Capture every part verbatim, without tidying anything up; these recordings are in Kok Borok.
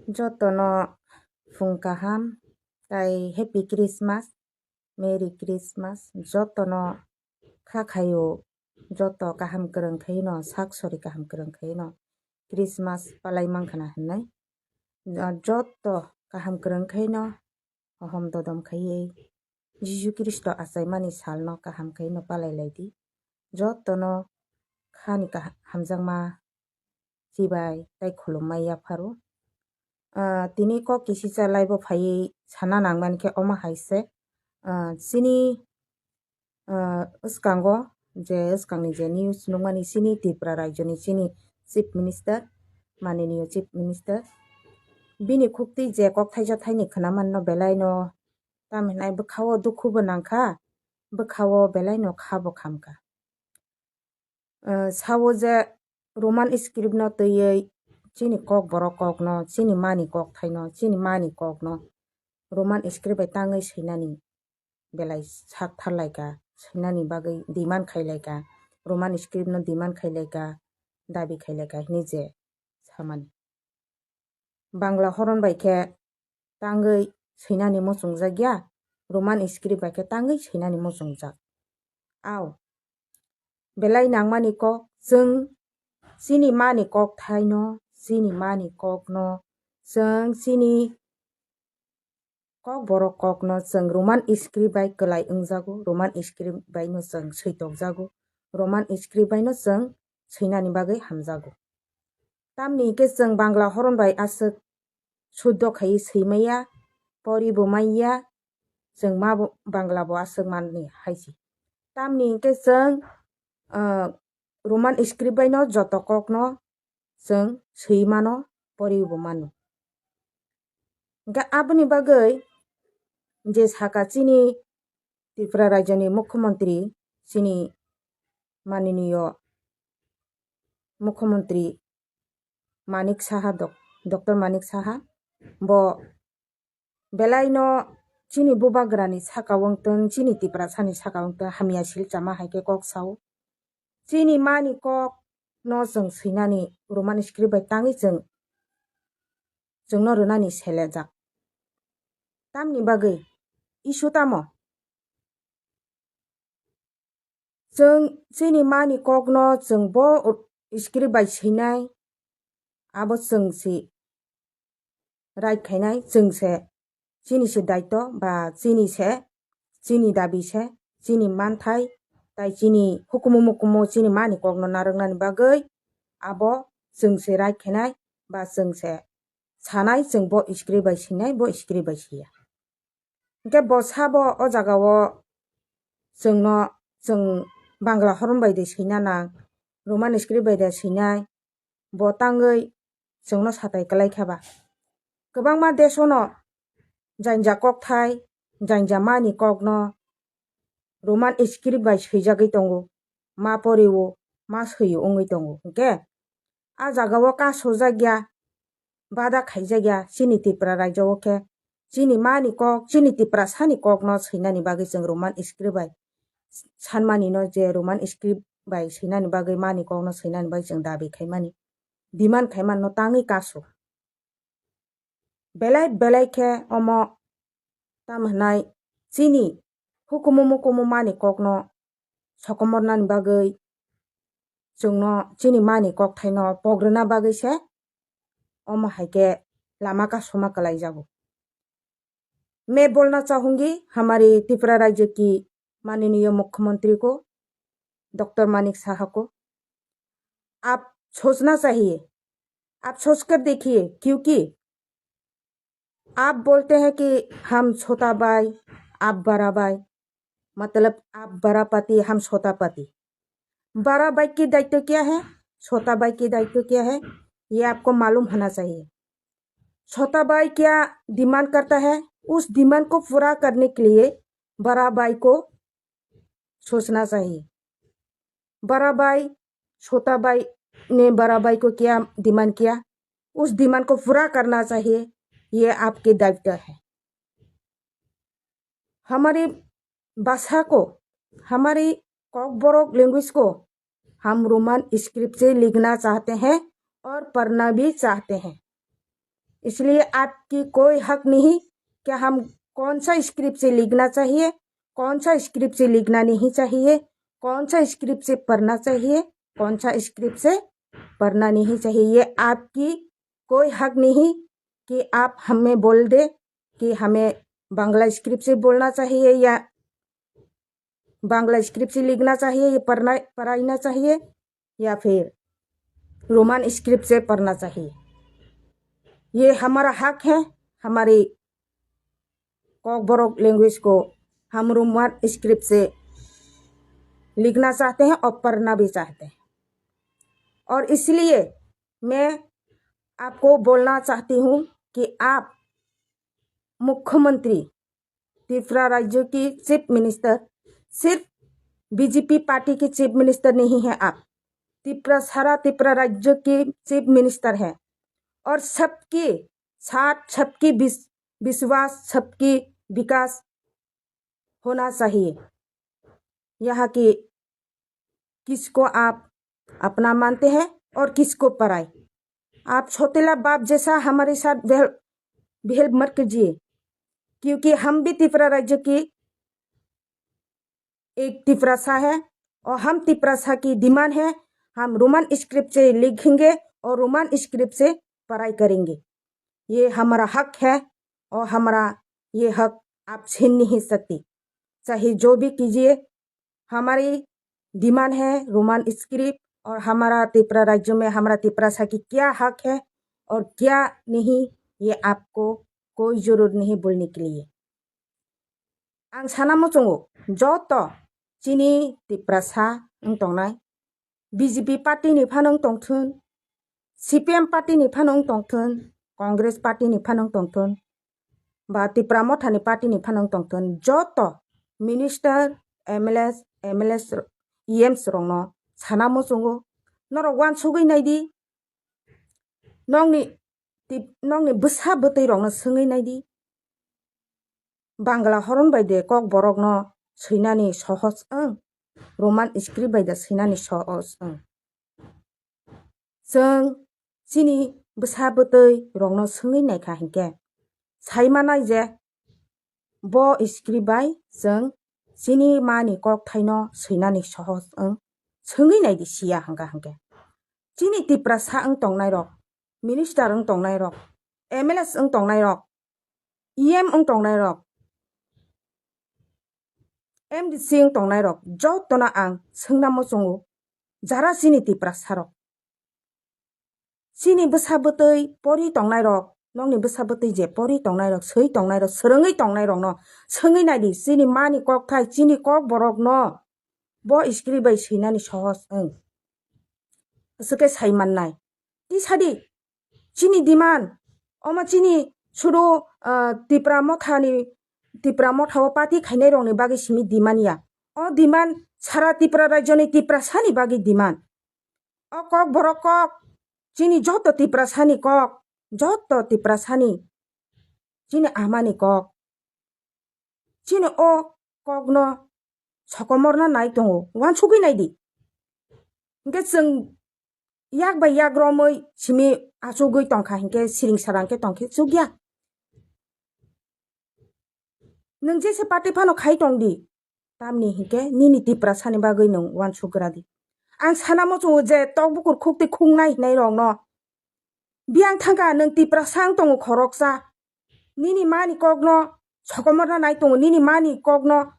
Jotono phung kaham tai Happy Christmas, Merry Christmas. Jotono kha khaio, joto kaham kwrwng khaino, sak sori kaham kwrwng khaino Christmas palai mankha na hwnwi. Joto kaham kwrwng khaino, hohom dodom khaiwi Jisu Khristo achaimani salno kaham khaino palai lai di. Jotono khani kaha-, hamjakma chibai tai khulumma yapharo. Ah, tini kok kisisa live o phaiwi sana nangmani khe omo hai se, ah, chini, ah, bwskango je bwskangni je news nukmani chini Tripura rajyoni chini Chief Minister, maniniyo Chief Minister, bini khuktwi je kok thaisa thaini khwnamanno belaino tamo hinai bwkhao dukhubo nangkha, bwkhao belaino khabo khamkha. Ah, sao je Roman script no twiwi chini kok borok kokno, chini mani kok thaino, chini mani kokno Roman script bai tangwi swinani belai sak tharlaikha, swinani bagwi demand khailaikha, Roman script no demand khailaikha, dabi khailaikha hinwi je samani. Bangla horon bai khe tangwi swinani muchungjak ya, Roman script bai khe tangwi swinani muchungjak. Ao, belai nangmani kok, chwng chini mani kok thaino, chini mani kokno, chwng chini kok borok kokno chwng Roman script bai kwlai wngjago, Roman script baino chwng switokjago, Roman script baino chwng swinani bagwi hamjago. Tamni hwnkhe chwng Bangla horon bai aswk suddo khaiwi swimaiya, poribo manya, chwng ma bo Bangla bo aswk manni hai se. Tamni hwnkhe chwng, ah, Roman script baino joto kokno chwng swi mano, poribo mano. Hwnkhe aboni bagwi je saka chini Tripura rajyoni mukhyamantri, chini maniniyo mukhyamantri Manik Saha, dok-, Doctor Manik Saha, bo belaino chini bubagrani saka wngtwng, chini Tiprasani saka wngtwng hamya silchama hai khe kok sao. Chini mani kokno chwng swinani Roman script bai tangwi chwng, chwngno rwnani selejak. Tamni bagwi issue tamo? Chwng chini mani kokno chwng bo script bai swinai, abo chwng se right khainai, chwng se chini se daityo ba chini se, chini dabi se, chini manthai, tai chini hukumu mukumu chini mani kokno narwknani bagwi abo chwng se right khainai ba chwng se sanai, chwng bo script bai swinai, bo script bai swiya. Hwnkhe bo sabo o jagao chwngno, chwng Bangla horon bai de swina nang, Roman script bai de swinai, bo tangwi chwngno satai kwlai kha ba. Kwbangma desono janja kokthai, janja mani kokno Roman script bai swijagwi tongo, ma porio, ma swio wngwi tongo. Hwnkhe a jagao kasojakya, bada khaijakya chini Tripura rajyo o khe chini mani kok, chini Tiprasani kokno swinani bagwi chwng Roman script bai sanmani no, je Roman script bai swinani bagwi mani kokno swinani bagwi chwng dabi khaimani, demand khaimanno tangwi kaso. Belai belai khe omo tamo hwnai chini hukumu mukumu mani kokno sokomornani bagwi chwngno chini mani kokthaino pogrwna bagwi se omo hai khe lama kasuma kwlaijago. मैं बोलना चाहूंगी हमारी त्रिपुरा राज्य की माननीय मुख्यमंत्री को, डॉक्टर मानिक साहा को, आप सोचना चाहिए, आप सोच कर देखिए, क्योंकि आप बोलते हैं कि हम छोटा भाई, आप बड़ा भाई, मतलब आप बड़ा पति, हम छोटा पति। बड़ा भाई की दायित्व क्या है, छोटा भाई की दायित्व क्या है, ये आपको मालूम होना चाहिए। छोटा भाई क्या डिमांड करता है, उस डिमांड को पूरा करने के लिए बड़ा भाई को सोचना चाहिए। बड़ा भाई, छोटा भाई ने बड़ा भाई को क्या डिमांड किया, उस डिमांड को पूरा करना चाहिए, ये आपके दायित्व है। हमारी भाषा को, हमारी कॉकबोरोक लैंग्वेज को हम रोमन स्क्रिप्ट से लिखना चाहते हैं और पढ़ना भी चाहते हैं। इसलिए आपकी कोई हक नहीं कि हम कौन सा स्क्रिप्ट से लिखना चाहिए, कौन सा स्क्रिप्ट से लिखना नहीं चाहिए, कौन सा स्क्रिप्ट से पढ़ना चाहिए, कौन सा स्क्रिप्ट से पढ़ना नहीं चाहिए। ये आपकी कोई हक नहीं कि आप हमें बोल दे कि हमें बांग्ला स्क्रिप्ट से बोलना चाहिए या बांग्ला स्क्रिप्ट से लिखना चाहिए, ये पढ़ना, पढ़ाना चाहिए या फिर रोमन स्क्रिप्ट से पढ़ना चाहिए। ये हमारा हक है, हमारी कोकबोरोक लैंग्वेज को हम रोमन स्क्रिप्ट से लिखना चाहते हैं और पढ़ना भी चाहते हैं। और इसलिए मैं आपको बोलना चाहती हूँ कि आप मुख्यमंत्री, त्रिपुरा राज्य की चीफ मिनिस्टर, सिर्फ बीजेपी पार्टी की चीफ मिनिस्टर नहीं है आप, त्रिपुरा, सारा त्रिपुरा राज्य की चीफ मिनिस्टर है। और सबके साथ, सबकी विस-, विश्वास, सबकी विकास होना चाहिए। यहाँ की किसको आप अपना मानते हैं और किसको पराई। आप छोटेला बाप जैसा हमारे साथ बिहेव, बिहेव मत कीजिए, क्योंकि हम भी त्रिपुरा राज्य की एक तिपरासा है और हम तिपरासा की डिमांड है, हम रोमन स्क्रिप्ट से लिखेंगे और रोमन स्क्रिप्ट से पढ़ाई करेंगे। ये हमारा हक है और हमारा ये हक आप छीन नहीं सकती। चाहे जो भी कीजिए, हमारी डिमांड है रोमन स्क्रिप्ट और हमारा त्रिपुरा राज्य में हमारा तिपरासा की क्या हक है और क्या नहीं, ये आपको कोई जरूरत नहीं बोलने के लिए। Ang sana muchungo, joto chini Tiprasa wng tongnai, B J P party ni phano wng tongthun, C P M party ni phano wng tongthun, Congress party ni phano wng tongthun, ba Tipra Motha ni party ni phano wng tongthun, joto minister, M L A, M L A, E M rokno sana muchungo, norok uansugwi naidi, nokni tip-, nokni bwsa bwtwi rokno swngwi naidi. Bangla horon bai de Kokborokno swinani sohos wng, Roman script bai de swinani sohos wng. Chwng chini bwsa bwtwi rokno swngwi naikha hinkhe, sai manai je bo script bai chwng chini mani kokthaino swinani sohos wng, swngwi naidi siya hwnkha hinkhe. Chini Tiprasa wng tongnairok, minister wng tongnairok, M L A wng tongnairok, E M wng tongnairok, M D C wng tongnairok, jotono ang swngna muchungo, jara chini Tiprasarok. Chini bwsa bwtwi pori tongnairok, nokni bwsa bwtwi je pori tongnairok, swi tongnairok, swrwngwi tongnairokno swngwi naidi, chini mani kokthai, chini Kokborokno bo script bai swinani sohos wng. Aswkhe sai mannai. Tisadi, chini demand, omo chini sudu, ah, Tipra Mothani, Tipra Mothao party khainairokni bagwi simi demand ya. O demand sara Tipra rajyoni Tiprasani bagwi demand. O Kokborok kok, chini joto Tiprasani kok, joto Tiprasani, chini amani kok. Chini o kokno sokomorna nai tongo, uansugwi naidi. Hinkhe chwng yak bai yak romwi simi achugwi tongkha hinkhe siring sarang khe tongkhe chukya. Nwng jesa party phano khai tongdi, tamni hinkhe nini Tiprasani bagwi nwng uansugra di. Ang sana muchungo je tok bukur khukti khuknai hinai rokno. Biyang thangkha nwng Tiprasa wng tongo khoroksa. Nini mani kokno sokomorna nai tongo, nini mani kokno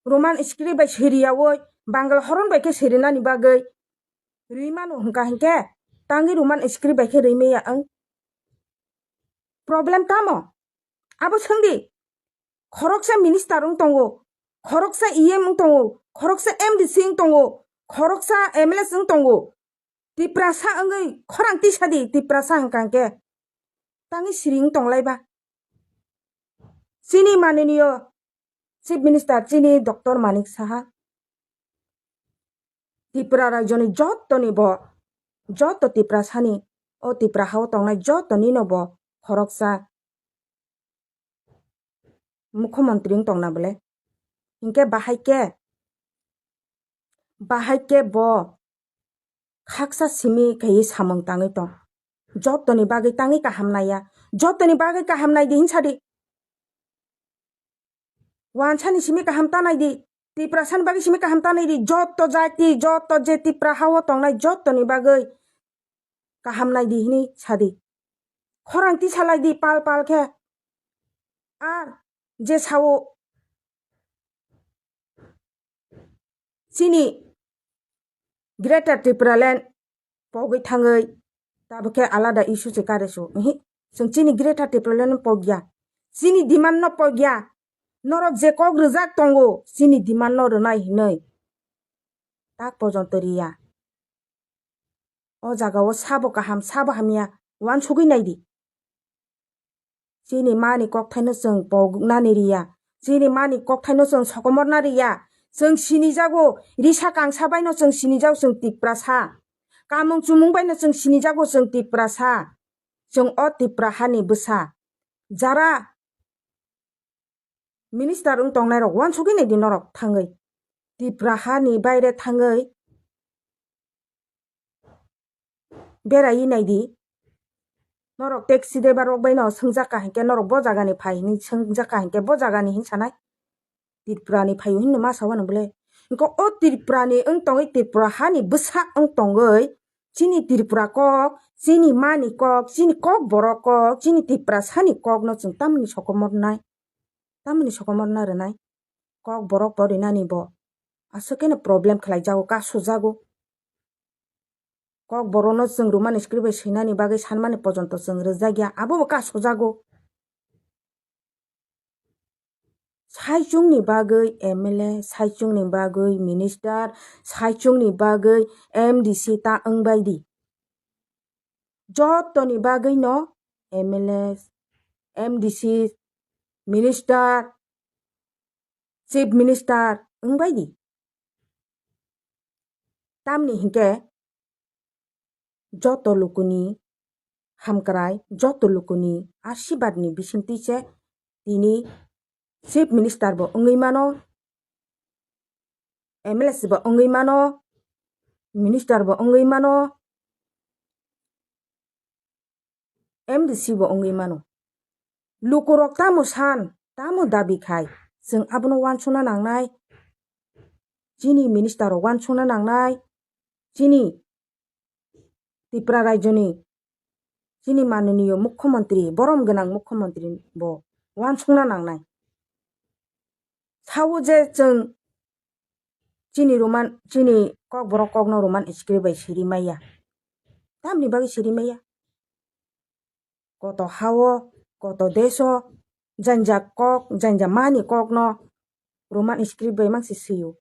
Roman script bai siriyawi Bangla horon bai khe sirinani bagwi rwi mano hwnkha hinkhe tangwi Roman script bai khe rwi maya wng. Problem tamo? Abo swngdi. Khoroksa minister wng tongo, khoroksa E M wng tongo, khoroksa M D C wng tongo, khoroksa M L A wng tongo. Tiprasa wngwi khorang tisadi, Tiprasa hwnkha hinkhe tangwi siring tonglaiba. Chini mananiyo Chief Minister chini Doctor Manik Saha Tripura rajyoni jotoni bo, joto Tiprasani, o Tipra hao tongnai jotonino bo khoroksa mukhyamantri wng tongna bole. Hinkhe bahai khe, bahai khe bo khaksa simi khaiwi samung tangwi tong. Jotoni bagwi tangwi kaham naiya, Jotoni bagwi kaham nai di hin sa di. Wansani simi kaham ta nai di. Tiprasani bagwi simi kaham ta nai di. Joto jati, joto je Tipra ha-o tongnai jotoni bagwi kaham nai di hini sa di. Khorang tisa lai di pal pal khe. Ar je sao chini Greater Tipraland pogwi thangwi tabukhe alada issue se kare su. Ihi, chwng chini Greater Tipraland no pogya. Chini demand no pogya. Norok je kok rwjak tongo, chini demand no rwnai hinwi. Tak pojonto riya. O jaga o sabo kaham, sabo hamya, wansugwi nai di. Chini mani kokthaino chwng poknani riya. Chini mani kokthaino chwng sokomorna riya. Chwng sinijago, risa kangsa baino chwng sinijago chwng Tiprasa. Kamung chumung baino chwng sinijago chwng Tiprasa. Chwng o Tipra hani bwsa. Jara minister wng tongnai rok wansugwi nai di norok thangwi. Tipra hani baire thangwi berai nai di. Norok taxi driver rok bai no swngjak ka hinkhe norok bo jaga ni phai hinwi swngjak ka hinkhe bo jaga ni hin sanai. Tripura ni phaio hinwi ma sao ano bole. Wngkha o Tripura ni wng tongwi Tripura hani bwsa wng tongwi chini Tripura kok, chini mani kok, chini kok borok kok, chini Tiprasa ni kok no chwng tamni sokomornai, tamni sokomorna rwnai. Kok borok bo rinani bo aswk khe no problem khlai jago, kasu jago. Kok borokno chwng Roman script bai swinani bagwi sanmani pojonto chwng rwjakya, abo bo kasu jago. Saichungni bagwi M L A, saichungni bagwi minister, saichungni bagwi M D C ta wngbai di. Jotoni bagwi no M L A, M D C, minister, chief minister wngbai di. Tamni hinkhe joto lukuni hamkrai, joto lukuni asibadni bisingtwi se tini chief minister bo wngwi mano, M L A bo wngwi mano, minister bo wngwi mano, M D C bo wngwi mano. Lukurok tamo san, tamo dabi khai, chwng abono wansukna nangnai. Chini minister rok wansukna nangnai. Chini Tripura rajyoni chini manoniyo mukhyamantri, borom gwnang mukhyamantri bo wansukna nangnai. Sao je chwng chini Roman, chini kokborok kokno Roman script bai siri maya. Tamni bagwi siri maya? Koto hao, koto deso, janja kok, janja mani kokno Roman script bai mangsi swiyo.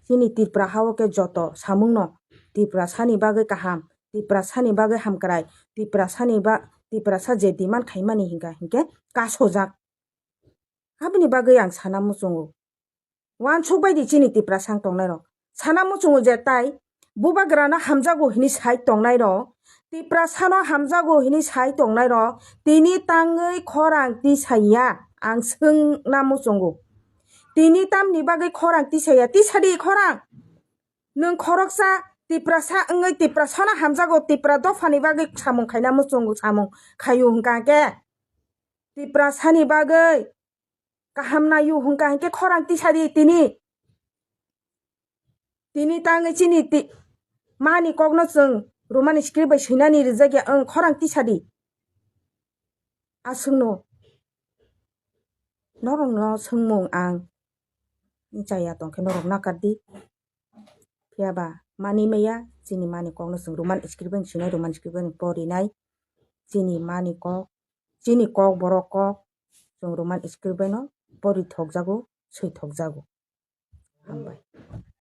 Chini Tripura hao khe joto samungno Tiprasani bagwi kaham, Tiprasani bagwi hamkrai, Tiprasani ba-, Tiprasa je demand khaimani hinka hinkhe kasojak. Aboni bagwi ang sana muchungo. Wansuk bai di chini Tiprasa wng tongnai rok. Sana muchungo je tai bubagrano hamjago hini sai tongnai rok, Tiprasano hamjago hini sai tongnai rok, tini tangwi khorang tisaya ang swngna muchungo. Tini tamni bagwi khorang tisaya? Tisadi khorang. Nwng khoroksa Tiprasa wngwi Tiprasano hamjago, Tipra dophani bagwi samung khaina muchungo, samung khaio hwnkha khe. Tiprasani bagwi kaham naio hwnkha hinkhe khorang tisadi tini. Tini tangwi chini ti-, mani kokno chwng Roman script bai swinani rijak ya, wng khorang tisadi. Aswkno norokno swngmung ang chaya tongkhe norok nakardi. Phiya ba manwi maya chini mani kokno chwng Roman script bai swinai, Roman script bai porinai. Chini mani kok, chini kok borok kok chwng Roman script bai no pori thokjago, swi thokjago. Hambai.